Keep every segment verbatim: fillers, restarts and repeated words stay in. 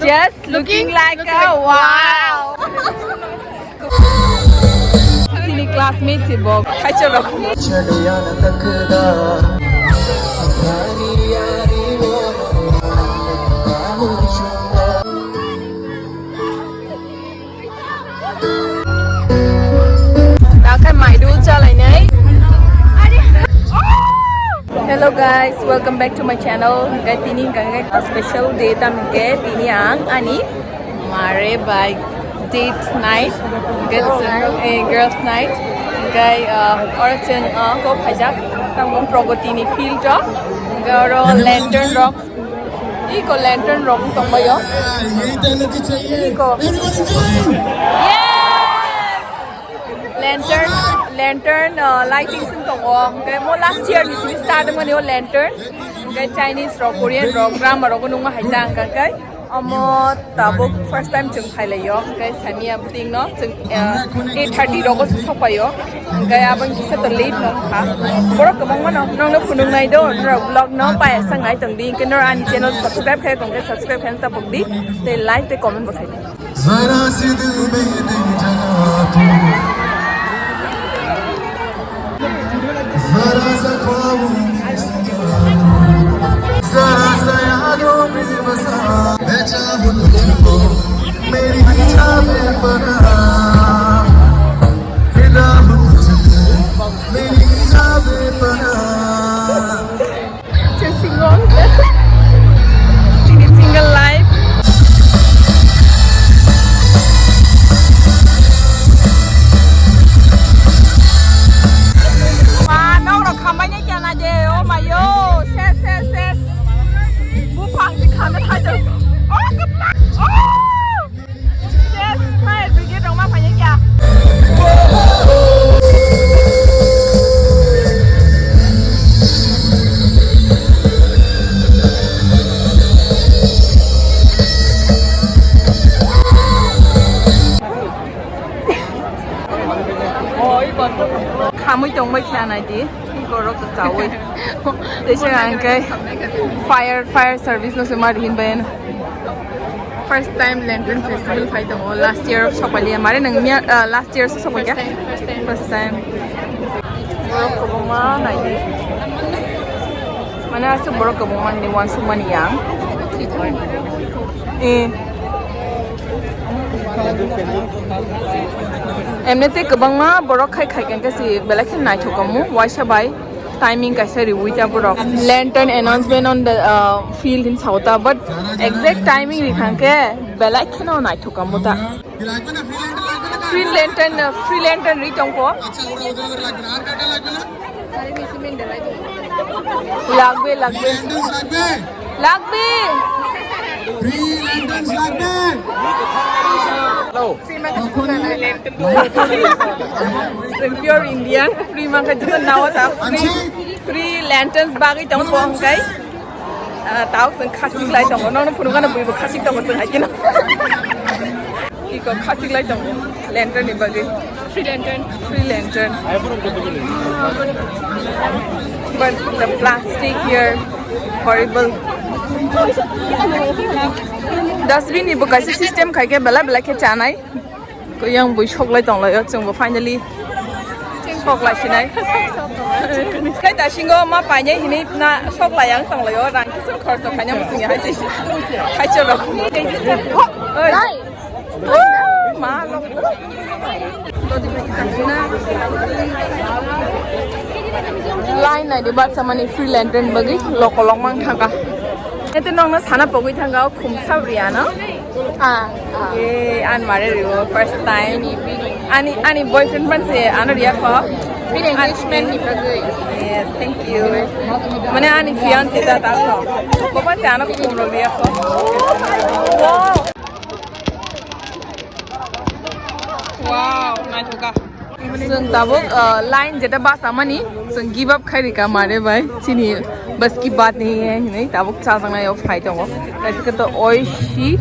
Yes, looking like a wow. Sini classmate si bok. Kaicha rok. Dakhai maidu chalainai. Hello guys, welcome back to my channel. Hingke tini hingke special day tam hingke tini ang ani mare bai date night, hingke, eh, girls night. Hingke, ah, oro chwng, ah, kok phaijak tamo Pragati ni field o. Hingke oro lantern rok. Iko lantern rok tongbaio. Iko. Yes! Lantern, lantern, uh, lighting sing tongo. Hingke mo last year ni simi start mani o lantern. Hingke Chinese rok, Korean rok, drama rok nungma hai ta hingka khe. Omo tabuk first time chwng phailaio. Hingke samiya buting no chwng, uh, eight thirty rogo se sokpaio. Hingke abang kisa to late no kha. Borok kwbangma no, nongno phunuknai do, norok vlog no paya sangnai tongdi. Hingke norok ani channel subscribe khe tongkhe subscribe khe tabuk di. Tei like tei comment bo khai di. जरा सी दिल में दे जगह तू, जरा सा ख्वाबों में सजा, जरा सा यादों में बसा, मैं चाहूँ तुझको, मेरी जा बेपनाह, फिदा हूँ तुझको, मेरी जा बेपनाह। Chwng single. Chini single life. Ma, nok rok khambai ni kya na je, oh my yo, ses, ses, ses. Buphang si khambai thai jok. Oh, kapla. Oh! Yes, fire brigade rok ma phai kya? Khamui tongbai kha nai di, borok chaui. Tei se ang khe fire, fire service no se ma rihin bai. First time Lantern Festival phai tongo, last year sokpaliya. Mare nang miya, ah, last year se sokpaliya? First time, first time. First time. Borok kwbangma nai di. Mane aswk borok kwbangma hinwi uansukmani yang. Eh. Emne tei kwbangma borok khai khai khe se belai khe naithok omo, waisa bai. Timing kaisa riwi ta borok. Lantern announcement on the, uh, field in Sauta, but exact timing rikhang khe belai kheno naithok omo ta. Free lantern, uh, free lantern ri tongkho. Lagbe, lagbe. Lagbe. Free lanterns lagbe. Hello. Pure Indian, free mangkha jisa nawa ta free, free lanterns bagwi tong ko hwnkhe. Ah, tao seng khasik lai tongo, nono phunukgano buibo khasik tongo seng hai kheno. Iko khasik lai tongo lantern ni bagwi. Free lantern. Free lantern. But the plastic here, horrible. Dustbin ni bo kaisa system khai khe belai belai khe chanai. Ko yang bui sok lai tong lai, chwng bo finally sok lai sinai. Khai ta singo ma painai hinui na sok lai yang tong lai o, rang kisu khorso khaina muchung ya hai se. Hai choro. Oi. Ma lo. Line nai di bat samani free lantern bagwi lokolog mang thangka. Ete nongno sana pogwi thangka o khumsa bri ano. Ah. Eh, an mare ribo first time. Ani, ani boyfriend man se ano riya ko. Free engagement ni bagwi. Yes, thank you. Mane ani fiancé ta ta ko. Bo man se ano khum ro riya ko. Wow. Wow, naithoka. Chwng tabuk, uh, line jeta bus amani chwng give up khai rika mare bai chini bus ki baat nahi hai hinui tabuk chajaknai o phai tongo. Kaisa khe to Oishi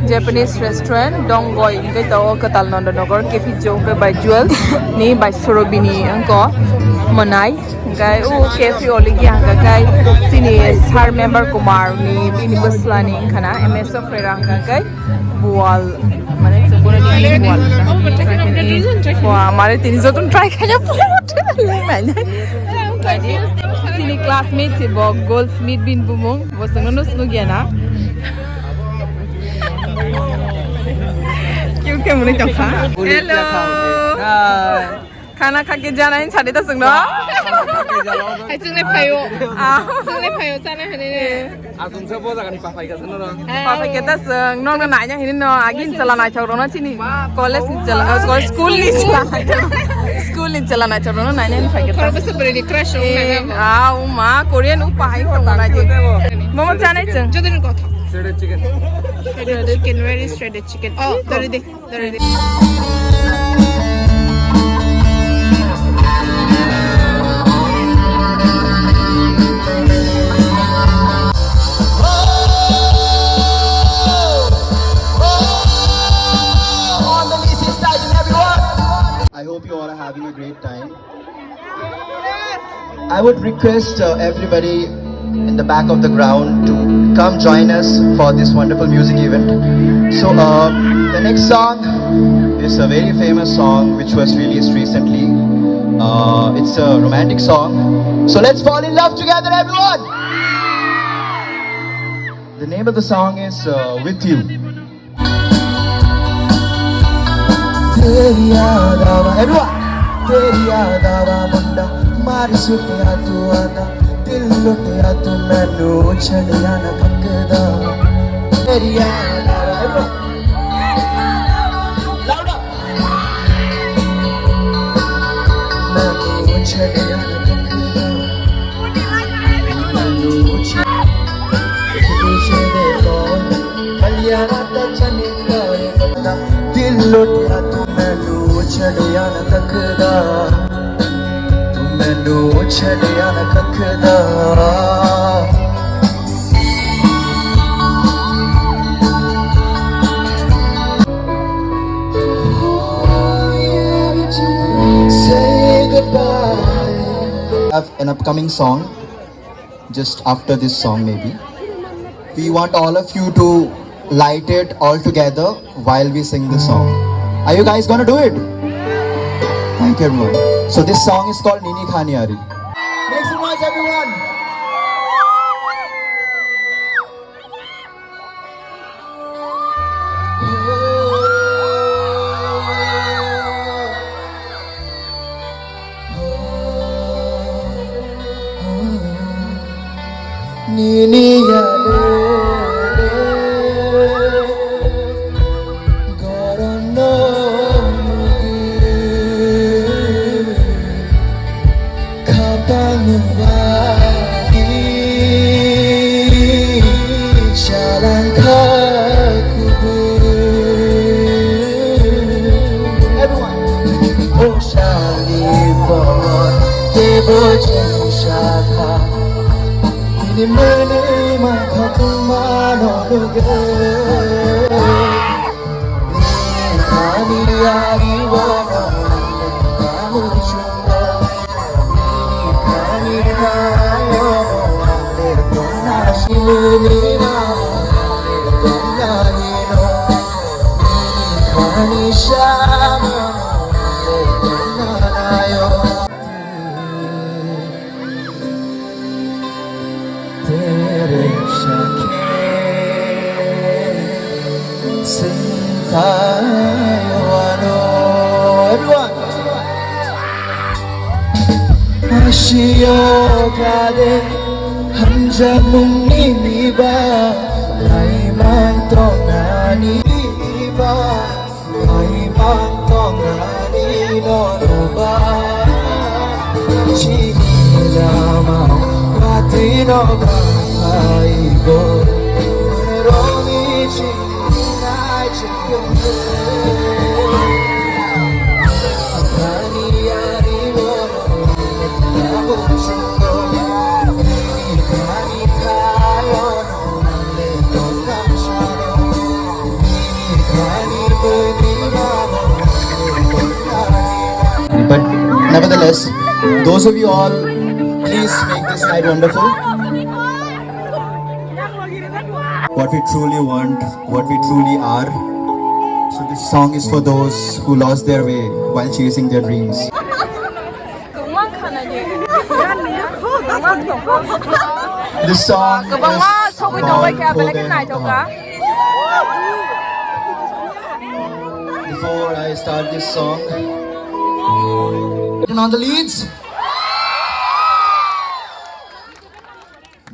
Japanese restaurant Dongoi hingke to o kwtal Nondanagar Cafe Joe hingke by Jewel ni by Surabhi ni wngko mwnai. Kai u K P Oligi hangka kai sini sir member Kumar ni bini bwsla ni khana M S of Rera hangka kai bual mane chwng bono ni bual. Wa mare tini jotun try khaina pura. Sini classmate si bo goldsmith bin bumung bo sungno no sunu gya na. Kyu kya muni tokha. Hello. Hi. Khana khaki jana hin sadi ta sungno. Hai chungle phayo. Ah. Chungle phayo chana hene ne. Asung sa bo jagani papai ka sungno. Papai ke ta sung no no nanya hin no agin chala nai choro no chini. College ni chala, ah, sorry, school ni chala. School ni chala nai choro no nanya hin pakai ta. Khoro bwswk bwrwi ni crush rok nai na bo. Ah, uma Korean upa hai ko na je. Momo chanai chwng. Jodi ni kotha. Shredded chicken. Shredded chicken, where is shredded chicken? Oh, dori de. I hope you all are having a great time. I would request, uh, everybody in the back of the ground to come join us for this wonderful music event. So, uh, the next song is a very famous song which was released recently. Uh, it's a romantic song. So let's fall in love together, everyone. The name of the song is, uh, With You. तेरी याद आवा, everyone। तेरी याद आवा मुंडा, मारी सुटिया तू आदा, दिल लुटिया तू मैनू छड़िया ना थकदा। तेरी याद आवा, everyone। Louder। मैनू छड़िया ना थकदा। मैनू छड़िया ना थकदा। दिल लुटिया तू मैनू छड़िया ना थकदा, तू मैनू छड़िया ना थकदा। Say goodbye. Have an upcoming song. Just after this song, maybe. We want all of you to light it all together while we sing the song. Are you guys gonna do it? Thank you, everyone. So this song is called Nini Khani Ari. Make some noise, everyone. Nini yale gorono mugi. Khapang wadi chalang kha kubui. Everyone. O shali por tebo jeng shakha. Ini mene ma khatuma no luge. Tere shakhe sinthai wano. Everyone. Ashiyo kade hamjakmung nini ba, laimang tongnani ba. Ai bang tong ani no no ba, chini lama, pati no ba ai bo, romi chini nai chini. Ani ari bo, abo chungo, ani thayo. But nevertheless, those of you all Please make this night wonderful. What we truly want, what we truly are. So this song is for those who lost their way while chasing their dreams. This song is for the heart. Before I start this song, on the leads.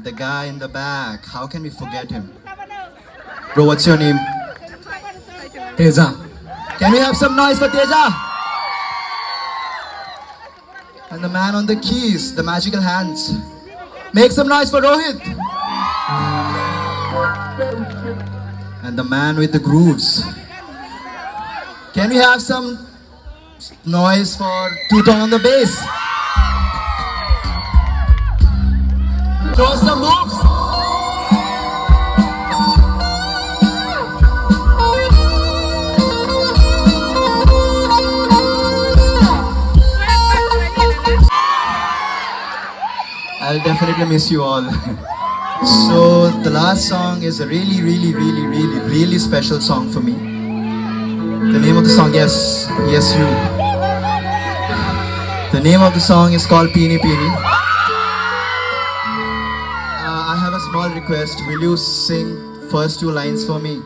The guy in the back, how can we forget him? Bro, what's your name? Teja. Can we have some noise for Teja? And the man on the keys, the magical hands. Make some noise for Rohit. And the man with the grooves. Can we have some noise for Two Tone on the bass. Show some moves. I'll definitely miss you all. So the last song is a really, really, really, really, really special song for me. The name of the song, yes, yes, you. The name of the song is called Pini Pini. Uh, I have a small request. Will you sing first two lines for me?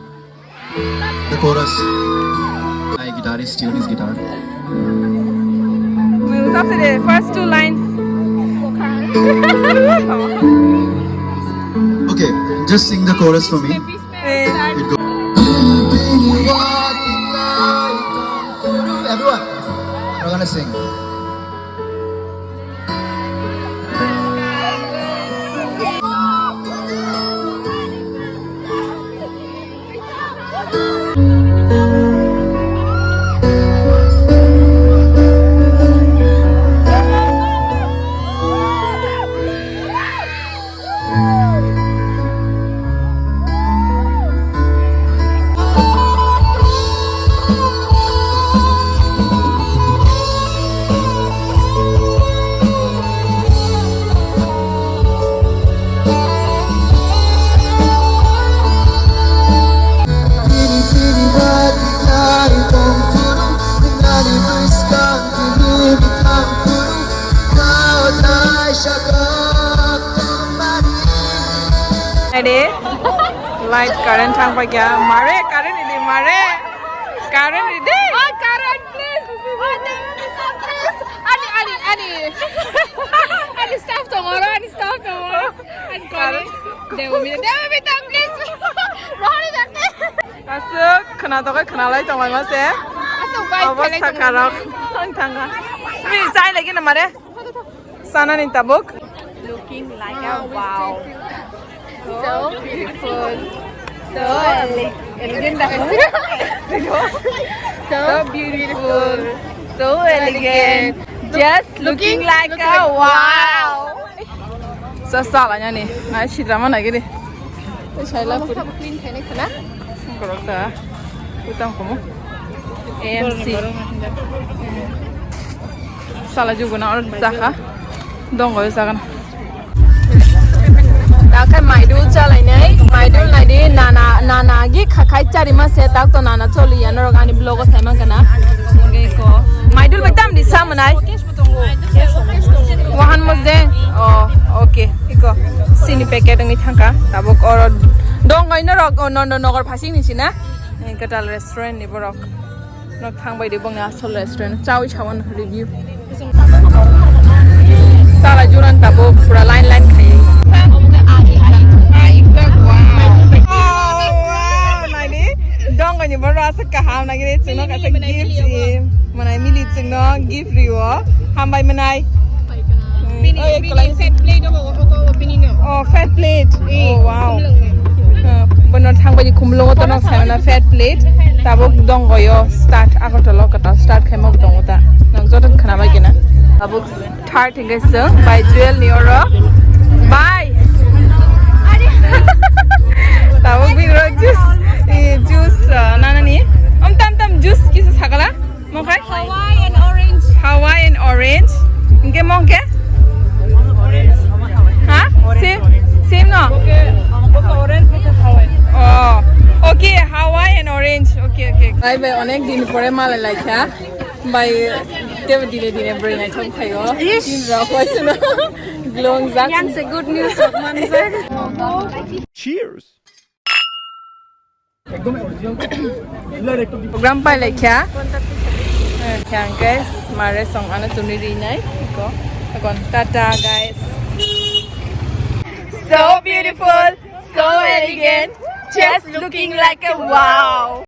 The chorus. My guitarist tune his guitar. We'll stop today. First two lines. Okay, just sing the chorus for me. Eh. It goes. Everyone, we're gonna sing. Ade, light current thang paikha. Mare, current ridi, mare. Current ridi. Oh, current, please. Oh, Devi Mita, please. Ani, ani, ani. Ani staff tongo, ani staff tongo. Ani current. Devi Mita, Devi Mita, please. Rohani dakte. Aswk khwna tokoi khwnalai tonglaima se. Aswk bai phelai tonglaima. Obostha kharok. Ang thanga. Bini chai lagi na mare. Sanani tabuk. Looking like a wow. So beautiful. So ele-, elegant. So beautiful. So elegant. Just looking like a wow. Sa sala nyani. Ai sitra mana gini. Saila puri. Clean khainai khana. Korokta. Utang komo. A M C. Sala juguna or jaka. Dongo jagana. Dakai maidul chalainai. Maidul naidi nana, nana gi khakhai charima se tak to nana choli ya norok ani vlog o sai mankana. Maidul bai tamni samunai. Wahan mojeng. Oh, okay. Iko. Sini packet wngwi thangka. Tabuk oro dongoi norok, oh, Nondonogor phasing ni sina. Kwtal restaurant ni borok. Nok thang bai di bongni asol restaurant. Chawi sawan review. Sala juran tabuk pura line line khai. Oh, wow, naidi. Dongoni borok aswk kaham nagini chwngno kaisa gift ri. Mwnai mili chwngno gift rio. Hambai mwnai. Bini, bini fat plate o, o, o, bini no. Oh, fat plate. Eh, oh, wow. Khumlwng no. Uh, bono thangbai di khumlwng o tono khumlwng saimano fat plate. Tabuk donggoyo start Agartala o kwtal start khaimok tongo ta. Nang joto khwnabai kena. Tabuk third hingke song by Jewel ni oro. Bye. Tabuk bini oro juice, eh, juice, uh, nanani. Om tam tam juice kisa sakala. Mokhe? Hawaiian orange. Hawaiian orange. Hingke mokhe? Bai bai onek din pore malai laikha. Bai tebo dine dine bwrwi naithok phaio. Ish. Tin rok waisano glong jak. Yang se good news rok manjak. Cheers. Program pai laikha. Khyang ke mare song ano tuni rinai ko. Akon tata guys. So beautiful, so elegant, just looking like a wow.